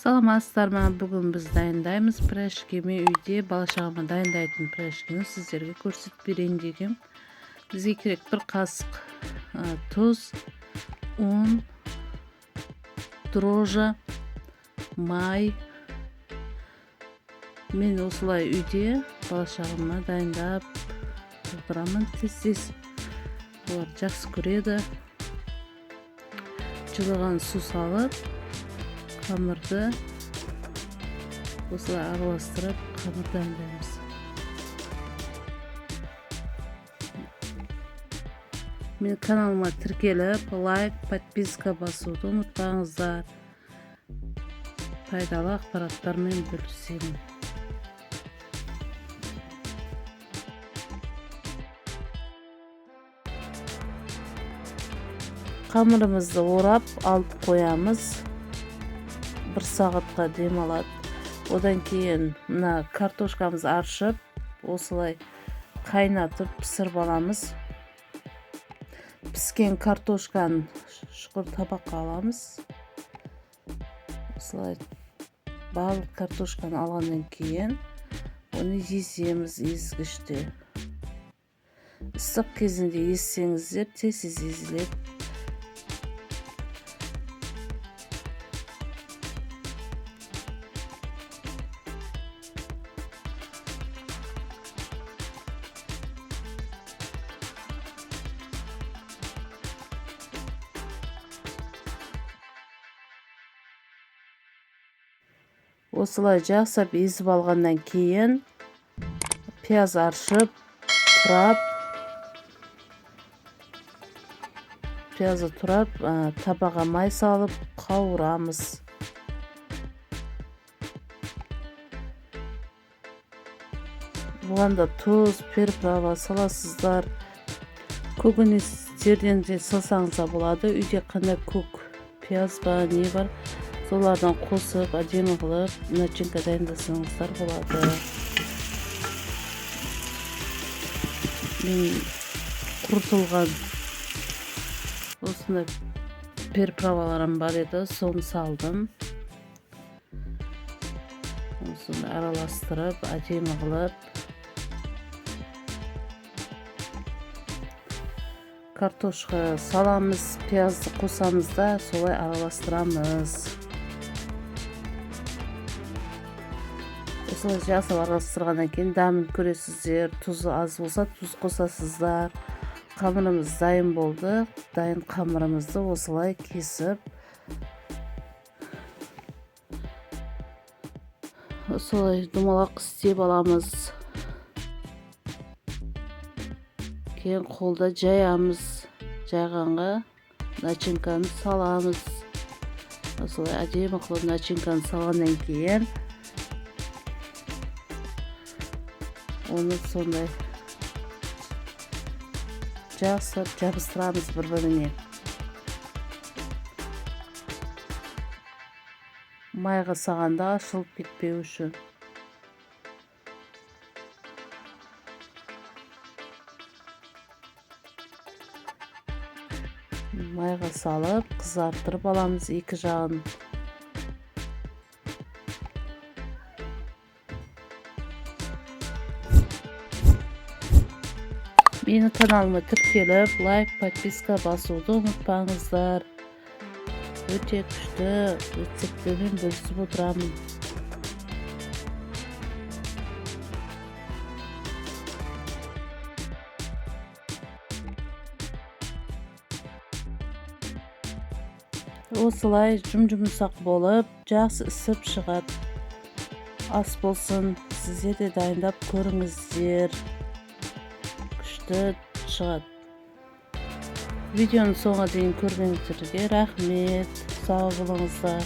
Саламатсыздар ма? Бүгін біз дайындаймыз пирожки. Мен үйде бала-шағама дайындайтын пирожкini сіздерге көрсетіп берейін дегем. Бізге керек бір қасық тұз, ұн, дрожжи, май. Мен осылай үйде бала-шағама дайындап отырамын тез-тез. Олар жақсы көреді. Жылыған су салып, қамырды осылай араластырып қамыр дайындаймыз. Менің каналыма тіркеліп, лайк, подписка басуды ұмытпаңыздар. Пайдалы ақпараттармен бөлісемін. Қамырымызды орап алып қоямыз. Бір сағатқа демалады. Одан кейін мына картошкамызды аршып, осылай қайнатып пісіріп аламыз. Піскен картошканы шұқыр табаққа аламыз. Осылай барлық картошканы алғаннан кейін оны еземіз езгіште. Ыстық кезінде езсеңіздер, тез-тез езіледі. Осылай жақсылап езіп алғаннан кейін пияз аршып, турап, пиязды турап, табаға май салып қауырамыз. Бұған да тұз, приправа саласыздар. Көкөністерден де салсаңыз да болады. Үйде қандай көк пияз ба, не бар, солардан қосып әдемі қылып начинка дайындасаңыздар болады. Мен құртылған осындай приправаларым бар еді, соны салдым. Осыны араластырып әдемі қылып картошка саламыз, пиязды қосамыз да солай араластырамыз. Осылай жақсылап араластырғаннан кейін дәмін көресіздер. Тұзы аз болса, тұз қосасыздар. Қамырымыз дайын болды. Дайын қамырымызды осылай кесіп, осылай домалақ істеп аламыз. Кейін қолда жаямыз. Жайғанға начинканы саламыз. Осылай әдемі қылып начинканы салғаннан кейін оны сондай жақсылап жабыстырамыз бір-біріне. Майға салғанда ашылып кетпеу үшін. Майға салып қызарттырып аламыз екі жағын. Менің каналыма тіркеліп, лайк, подписка басуды ұмытпаңыздар. Өте күшті рецепттермен бөлісіп отырамын. Осылай жұм-жұмсақ болып, жақсы ісіп шығады. Ас болсын, сіздер де дайындап көріңіздер. Күшті шығады. Видеоның соңына дейін көргеніңіздерге рахмет. Сау болыңыздар.